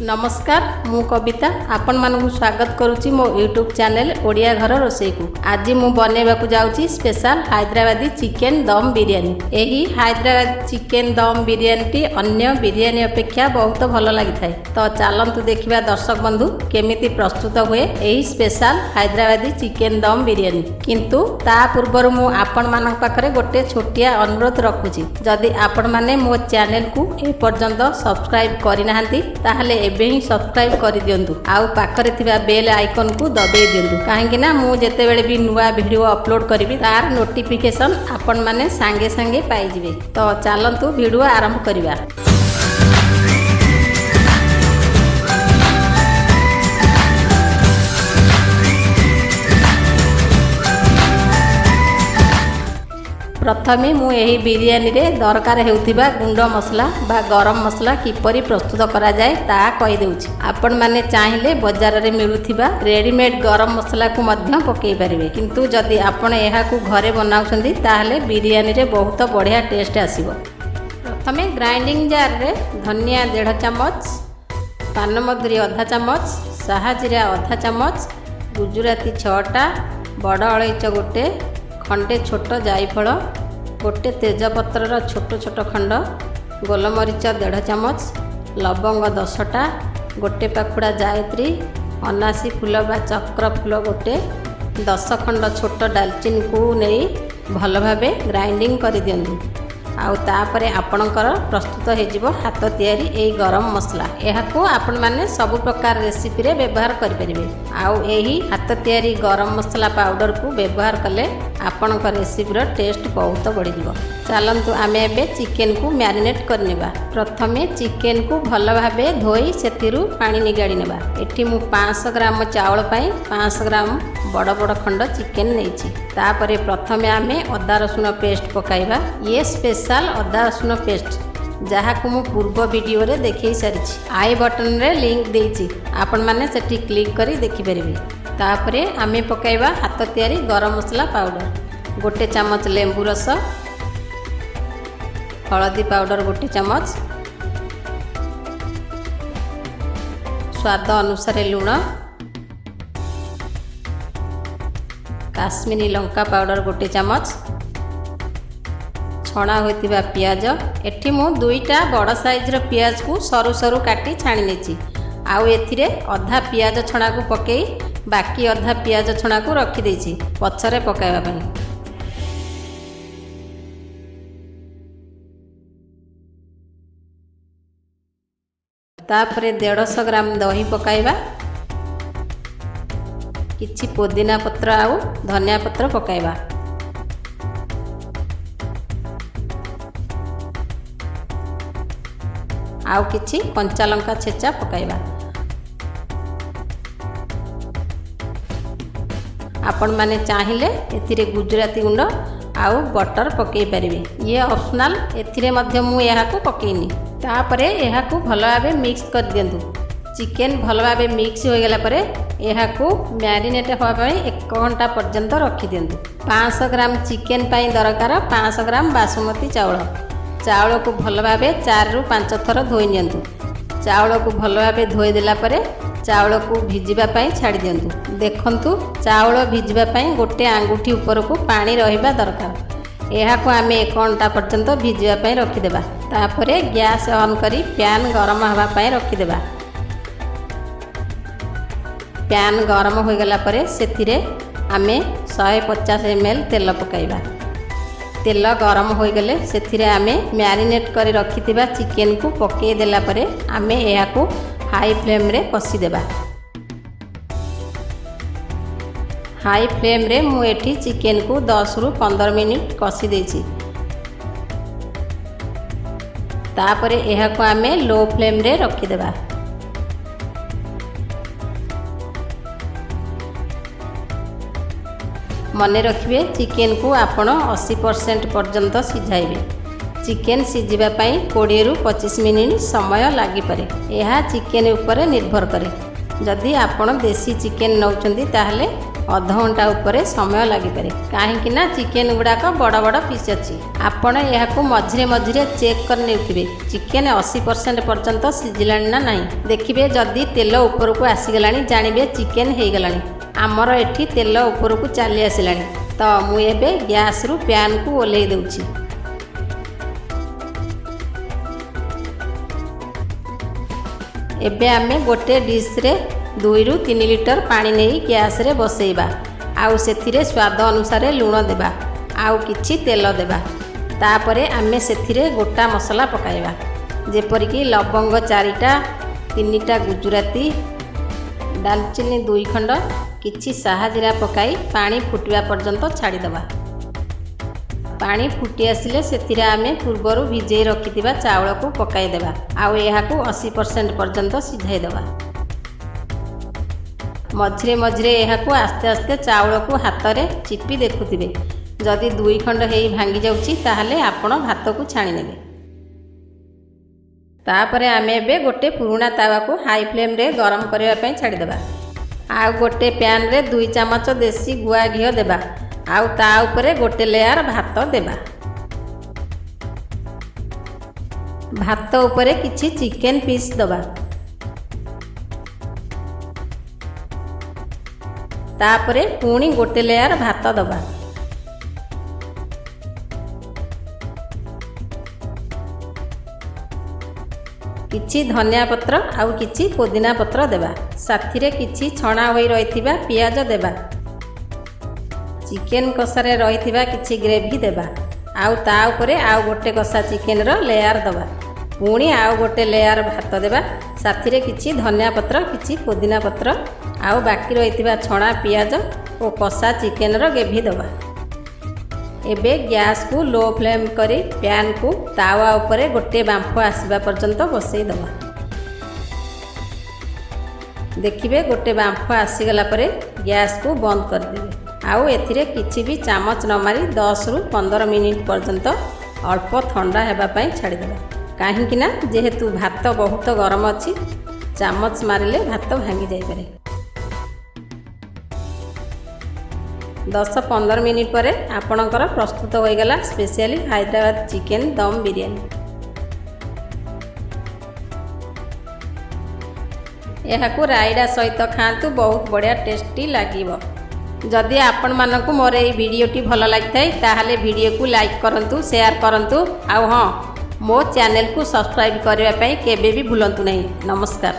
ନମସ୍କାର, ମୁଁ କବିତା ଆପଣମାନଙ୍କୁ ସ୍ୱାଗତ କରୁଛି ମୋ ୟୁଟ୍ୟୁବ୍ ଚ୍ୟାନେଲ୍ ଓଡ଼ିଆ ଘର ରୋଷେଇକୁ। ଆଜି ମୁଁ ବନେଇବାକୁ ଯାଉଛି ସ୍ପେଶାଲ ହାଇଦ୍ରାବାଦୀ ଚିକେନ୍ ଦମ୍ ବିରିୟାନୀ। ଏହି ହାଇଦ୍ରାବାଦୀ ଚିକେନ୍ ଦମ୍ ବିରିୟାନୀଟି ଅନ୍ୟ ବିରିୟାନୀ ଅପେକ୍ଷା ବହୁତ ଭଲ ଲାଗିଥାଏ। ତ ଚାଲନ୍ତୁ ଦେଖିବା ଦର୍ଶକ ବନ୍ଧୁ, କେମିତି ପ୍ରସ୍ତୁତ ହୁଏ ଏହି ସ୍ପେଶାଲ ହାଇଦ୍ରାବାଦୀ ଚିକେନ୍ ଦମ୍ ବିରିୟାନୀ। କିନ୍ତୁ ତା ପୂର୍ବରୁ ମୁଁ ଆପଣମାନଙ୍କ ପାଖରେ ଗୋଟେ ଛୋଟିଆ ଅନୁରୋଧ ରଖୁଛି। ଯଦି ଆପଣମାନେ ମୋ ଚ୍ୟାନେଲକୁ ଏପର୍ଯ୍ୟନ୍ତ ସବସ୍କ୍ରାଇବ୍ କରିନାହାନ୍ତି, ତାହେଲେ ଏବେ ହିଁ ସବସ୍କ୍ରାଇବ୍ କରିଦିଅନ୍ତୁ ଆଉ ପାଖରେ ଥିବା ବେଲ୍ ଆଇକନ୍କୁ ଦବେଇ ଦିଅନ୍ତୁ, କାହିଁକି ନା ମୁଁ ଯେତେବେଳେ ବି ନୂଆ ଭିଡ଼ିଓ ଅପଲୋଡ଼ କରିବି, ତାର ନୋଟିଫିକେସନ୍ ଆପଣମାନେ ସାଙ୍ଗେ ସାଙ୍ଗେ ପାଇଯିବେ। ତ ଚାଲନ୍ତୁ ଭିଡ଼ିଓ ଆରମ୍ଭ କରିବା। ପ୍ରଥମେ ମୁଁ ଏହି ବିରିୟାନୀରେ ଦରକାର ହେଉଥିବା ଗୁଣ୍ଡ ମସଲା ବା ଗରମ ମସଲା କିପରି ପ୍ରସ୍ତୁତ କରାଯାଏ, ତାହା କହିଦେଉଛି। ଆପଣମାନେ ଚାହିଁଲେ ବଜାରରେ ମିଳୁଥିବା ରେଡ଼ିମେଡ୍ ଗରମ ମସଲାକୁ ମଧ୍ୟ ପକାଇ ପାରିବେ, କିନ୍ତୁ ଯଦି ଆପଣ ଏହାକୁ ଘରେ ବନାଉଛନ୍ତି, ତାହେଲେ ବିରିୟାନୀରେ ବହୁତ ବଢ଼ିଆ ଟେଷ୍ଟ ଆସିବ। ପ୍ରଥମେ ଗ୍ରାଇଣ୍ଡିଂ ଜାର୍ରେ ଧନିଆ ଦେଢ଼ ଚାମଚ, ପାନମଧୁରୀ ଅଧା ଚାମଚ, ସାହାଜିରା ଅଧା ଚାମଚ, ଗୁଜୁରାତି 6ଟା, ବଡ଼ ଅଳେଇଚ ଗୋଟେ, ଖଣ୍ଡେ ଛୋଟ ଜାଇଫଳ, ଗୋଟେ ତେଜପତ୍ରର ଛୋଟ ଛୋଟ ଖଣ୍ଡ, ଗୋଲମରିଚ ଦେଢ଼ ଚାମଚ, ଲବଙ୍ଗ 10ଟା, ଗୋଟେ ପାଖୁଡ଼ା ଜାୟତ୍ରୀ, ଅନାସୀ ଫୁଲ ବା ଚକ୍ର ଫୁଲ ଗୋଟେ, 10 ଖଣ୍ଡ ଛୋଟ ଡାଲଚିନିକୁ ନେଇ ଭଲ ଭାବେ ଗ୍ରାଇଣ୍ଡିଂ କରିଦିଅନ୍ତୁ। ଆଉ ତାପରେ ଆପଣଙ୍କର ପ୍ରସ୍ତୁତ ହେଇଯିବ ହାତ ତିଆରି ଏଇ ଗରମ ମସଲା। ଏହାକୁ ଆପଣମାନେ ସବୁ ପ୍ରକାର ରେସିପିରେ ବ୍ୟବହାର କରିପାରିବେ। ଆଉ ଏହି ହାତ ତିଆରି ଗରମ ମସଲା ପାଉଡ଼ରକୁ ବ୍ୟବହାର କଲେ ଆପଣଙ୍କ ରେସିପିର ଟେଷ୍ଟ ବହୁତ ବଢ଼ିଯିବ। ଚାଲନ୍ତୁ ଆମେ ଏବେ ଚିକେନକୁ ମ୍ୟାରିନେଟ୍ କରିନେବା। ପ୍ରଥମେ ଚିକେନକୁ ଭଲ ଭାବେ ଧୋଇ ସେଥିରୁ ପାଣି ନିଗାଡ଼ି ନେବା। ଏଠି ମୁଁ 500 ଗ୍ରାମ ଚାଉଳ ପାଇଁ 500 ଗ୍ରାମ ବଡ଼ ବଡ଼ ଖଣ୍ଡ ଚିକେନ ନେଇଛି। ତାପରେ ପ୍ରଥମେ ଆମେ ଅଦା ରସୁଣ ପେଷ୍ଟ ପକାଇବା। ଇଏ ସ୍ପେଶାଲ ଅଦା ରସୁଣ ପେଷ୍ଟ, ଯାହାକୁ ମୁଁ ପୂର୍ବ ଭିଡ଼ିଓରେ ଦେଖାଇ ସାରିଛି। I ବଟନରେ ଲିଙ୍କ ଦେଇଛି, ଆପଣମାନେ ସେଠି କ୍ଲିକ୍ କରି ଦେଖିପାରିବେ। ତାପରେ ଆମେ ପକାଇବା ହାତ ତିଆରି ଗରମ ମସଲା ପାଉଡ଼ର, ଗୋଟେ ଚାମଚ ଲେମ୍ବୁ ରସ, ହଳଦୀ ପାଉଡ଼ର ଗୋଟେ ଚାମଚ, ସ୍ୱାଦ ଅନୁସାରେ ଲୁଣ, କାଶ୍ମୀରୀ ଲଙ୍କା ପାଉଡ଼ର ଗୋଟେ ଚାମଚ, ଛଣା ହୋଇଥିବା ପିଆଜ। ଏଠି ମୁଁ ଦୁଇଟା ବଡ଼ ସାଇଜ୍ର ପିଆଜକୁ ସରୁ ସରୁ କାଟି ଛାଣି ନେଇଛି। ଆଉ ଏଥିରେ ଅଧା ପିଆଜ ଛଣାକୁ ପକାଇ ବାକି ଅଧା ପିଆଜ ଛଣାକୁ ରଖିଦେଇଛି ପଛରେ ପକାଇବା ପାଇଁ। ତାପରେ 150 ଗ୍ରାମ ଦହି ପକାଇବା, କିଛି ପୋଦିନା ପତ୍ର ଆଉ ଧନିଆ ପତ୍ର ପକାଇବା। ଆଉ କିଛି କଞ୍ଚା ଲଙ୍କା ଛେଚା ପକାଇବା। ଆପଣମାନେ ଚାହିଁଲେ ଏଥିରେ ଗୁଜୁରାତି ଗୁଣ୍ଡ ଆଉ ବଟର ପକାଇ ପାରିବେ। ଇଏ ଅପସନାଲ୍, ଏଥିରେ ମଧ୍ୟ ମୁଁ ଏହାକୁ ପକାଇନି। ତାପରେ ଏହାକୁ ଭଲ ଭାବେ ମିକ୍ସ କରିଦିଅନ୍ତୁ। ଚିକେନ୍ ଭଲ ଭାବେ ମିକ୍ସ ହୋଇଗଲା ପରେ ଏହାକୁ ମ୍ୟାରିନେଟ୍ ହେବା ପାଇଁ ଏକ ଘଣ୍ଟା ପର୍ଯ୍ୟନ୍ତ ରଖିଦିଅନ୍ତୁ। 500 ଗ୍ରାମ ଚିକେନ୍ ପାଇଁ ଦରକାର 500 ଗ୍ରାମ ବାସୁମତୀ ଚାଉଳ। ଚାଉଳକୁ ଭଲ ଭାବେ 4ରୁ 5 ଥର ଧୋଇ ନିଅନ୍ତୁ। ଚାଉଳକୁ ଭଲ ଭାବେ ଧୋଇଦେଲା ପରେ ଚାଉଳକୁ ଭିଜିବା ପାଇଁ ଛାଡ଼ି ଦିଅନ୍ତୁ। ଦେଖନ୍ତୁ, ଚାଉଳ ଭିଜିବା ପାଇଁ ଗୋଟେ ଆଙ୍ଗୁଠି ଉପରକୁ ପାଣି ରହିବା ଦରକାର। ଏହାକୁ ଆମେ ଏକ ଘଣ୍ଟା ପର୍ଯ୍ୟନ୍ତ ଭିଜିବା ପାଇଁ ରଖିଦେବା। ତାପରେ ଗ୍ୟାସ୍ ଅନ୍ କରି ପ୍ୟାନ୍ ଗରମ ହେବା ପାଇଁ ରଖିଦେବା। ପ୍ୟାନ୍ ଗରମ ହୋଇଗଲା ପରେ ସେଥିରେ ଆମେ 150 ml ତେଲ ପକାଇବା। ତେଲ ଗରମ ହୋଇଗଲେ ସେଥିରେ ଆମେ ମ୍ୟାରିନେଟ୍ କରି ରଖିଥିବା ଚିକେନକୁ ପକାଇ ଦେଲା ପରେ ଆମେ ଏହାକୁ ହାଇ ଫ୍ଲେମ୍ରେ କଷିଦେବା। ହାଇ ଫ୍ଲେମ୍ରେ ମୁଁ ଏଠି ଚିକେନକୁ 10ରୁ 15 ମିନିଟ୍ କଷି ଦେଇଛି। ତାପରେ ଏହାକୁ ଆମେ ଲୋ ଫ୍ଲେମ୍ରେ ରଖିଦେବା। ମନେ ରଖିବେ, ଚିକେନକୁ ଆପଣ 80% ପର୍ଯ୍ୟନ୍ତ ସିଝାଇବେ। ଚିକେନ ସିଝିବା ପାଇଁ 20ରୁ 25 ମିନିଟ୍ ସମୟ ଲାଗିପାରେ। ଏହା ଚିକେନ ଉପରେ ନିର୍ଭର କରେ। ଯଦି ଆପଣ ଦେଶୀ ଚିକେନ ନେଉଛନ୍ତି, ତାହେଲେ ଅଧଘଣ୍ଟା ଉପରେ ସମୟ ଲାଗିପାରେ, କାହିଁକି ନା ଚିକେନ୍ ଗୁଡ଼ାକ ବଡ଼ ବଡ଼ ପିସ୍ ଅଛି। ଆପଣ ଏହାକୁ ମଝିରେ ମଝିରେ ଚେକ୍ କରି ନେଉଥିବେ, ଚିକେନ୍ 80% ପର୍ଯ୍ୟନ୍ତ ସିଝିଲାଣି ନା ନାହିଁ। ଦେଖିବେ, ଯଦି ତେଲ ଉପରକୁ ଆସିଗଲାଣି, ଜାଣିବେ ଚିକେନ୍ ହେଇଗଲାଣି। ଆମର ଏଠି ତେଲ ଉପରକୁ ଚାଲି ଆସିଲାଣି, ତ ମୁଁ ଏବେ ଗ୍ୟାସ୍ରୁ ପ୍ୟାନ୍କୁ ଓହ୍ଲେଇ ଦେଉଛି। ଏବେ ଆମେ ଗୋଟେ ଡିଶ୍ରେ 2ରୁ 3 ଲିଟର ପାଣି ନେଇ ଗ୍ୟାସ୍ରେ ବସେଇବା ଆଉ ସେଥିରେ ସ୍ୱାଦ ଅନୁସାରେ ଲୁଣ ଦେବା ଆଉ କିଛି ତେଲ ଦେବା। ତାପରେ ଆମେ ସେଥିରେ ଗୋଟା ମସଲା ପକାଇବା, ଯେପରିକି ଲବଙ୍ଗ ଚାରିଟା, ତିନିଟା ଗୁଜୁରାତି, ଡାଲଚିନି ଦୁଇ ଖଣ୍ଡ, କିଛି ସାହାଜିରା ପକାଇ ପାଣି ଫୁଟିବା ପର୍ଯ୍ୟନ୍ତ ଛାଡ଼ିଦେବା। ପାଣି ଫୁଟି ଆସିଲେ ସେଥିରେ ଆମେ ପୂର୍ବରୁ ଭିଜେଇ ରଖିଥିବା ଚାଉଳକୁ ପକାଇଦେବା ଆଉ ଏହାକୁ 80% ପର୍ଯ୍ୟନ୍ତ ସିଝାଇଦେବା। ମଝିରେ ମଝିରେ ଏହାକୁ ଆସ୍ତେ ଆସ୍ତେ ଚାଉଳକୁ ହାତରେ ଚିପି ଦେଖୁଥିବେ। ଯଦି ଦୁଇ ଖଣ୍ଡ ହେଇ ଭାଙ୍ଗି ଯାଉଛି, ତାହେଲେ ଆପଣ ଭାତକୁ ଛାଣି ନେବେ। ତାପରେ ଆମେ ଏବେ ଗୋଟେ ପୁରୁଣା ତାୱାକୁ ହାଇ ଫ୍ଲେମ୍ରେ ଗରମ କରିବା ପାଇଁ ଛାଡ଼ିଦେବା। ଆଉ ଗୋଟେ ପ୍ୟାନ୍ରେ 2 ଚାମଚ ଦେଶୀ ଗୁଆ ଘିଅ ଦେବା ଆଉ ତା ଉପରେ ଗୋଟେ ଲେୟାର ଭାତ ଦେବା। ଭାତ ଉପରେ କିଛି ଚିକେନ୍ ପିସ୍ ଦେବା। ତାପରେ ପୁଣି ଗୋଟେ ଲେୟାର ଭାତ ଦେବା। କିଛି ଧନିଆ ପତ୍ର ଆଉ କିଛି ପୋଦିନା ପତ୍ର ଦେବା। ସାଥିରେ କିଛି ଛଣା ହୋଇ ରହିଥିବା ପିଆଜ ଦେବା। ଚିକେନ୍ କଷାରେ ରହିଥିବା କିଛି ଗ୍ରେଭି ଦେବା ଆଉ ତା ଉପରେ ଆଉ ଗୋଟେ କଷା ଚିକେନ୍ର ଲେୟାର ଦେବା। ପୁଣି ଆଉ ଗୋଟେ ଲେୟାର ଭାତ ଦେବା। ସାଥିରେ କିଛି ଧନିଆ ପତ୍ର, କିଛି ପୋଦିନା ପତ୍ର ଆଉ ବାକି ରହିଥିବା ଛଣା ପିଆଜ ଓ କଷା ଚିକେନ୍ର ଗ୍ରେଭି ଦେବା। ଏବେ ଗ୍ୟାସ୍କୁ ଲୋ ଫ୍ଲେମ୍ କରି ପ୍ୟାନ୍କୁ ତାୱା ଉପରେ ଗୋଟିଏ ବାମ୍ଫ ଆସିବା ପର୍ଯ୍ୟନ୍ତ ବସେଇ ଦେବା। ଦେଖିବେ, ଗୋଟେ ବାମ୍ଫ ଆସିଗଲା ପରେ ଗ୍ୟାସ୍କୁ ବନ୍ଦ କରିଦେବେ ଆଉ ଏଥିରେ କିଛି ବି ଚାମଚ ନ ମାରି 10ରୁ 15 ମିନିଟ୍ ପର୍ଯ୍ୟନ୍ତ ଅଳ୍ପ ଥଣ୍ଡା ହେବା ପାଇଁ ଛାଡ଼ିଦେବା, କାହିଁକି ନା ଯେହେତୁ ଭାତ ବହୁତ ଗରମ ଅଛି, ଚାମଚ ମାରିଲେ ଭାତ ଭାଙ୍ଗି ଯାଇପାରେ। 10-15 ମିନିଟ୍ ପରେ ଆପଣଙ୍କର ପ୍ରସ୍ତୁତ ହୋଇଗଲା ସ୍ପେଶିଆଲି ହାଇଦ୍ରାବାଦ ଚିକେନ୍ ଦମ୍ ବିରିୟାନୀ। ଏହାକୁ ରାଇତା ସହିତ ଖାଆନ୍ତୁ, ବହୁତ ବଢ଼ିଆ ଟେଷ୍ଟି ଲାଗିବ। ଯଦି ଆପଣମାନଙ୍କୁ ମୋର ଏହି ଭିଡ଼ିଓଟି ଭଲ ଲାଗିଥାଏ, ତାହେଲେ ଭିଡ଼ିଓକୁ ଲାଇକ୍ କରନ୍ତୁ, ସେୟାର କରନ୍ତୁ ଆଉ ହଁ, ମୋ ଚ୍ୟାନେଲକୁ ସବସ୍କ୍ରାଇବ୍ କରିବା ପାଇଁ କେବେ ବି ଭୁଲନ୍ତୁ ନାହିଁ। ନମସ୍କାର।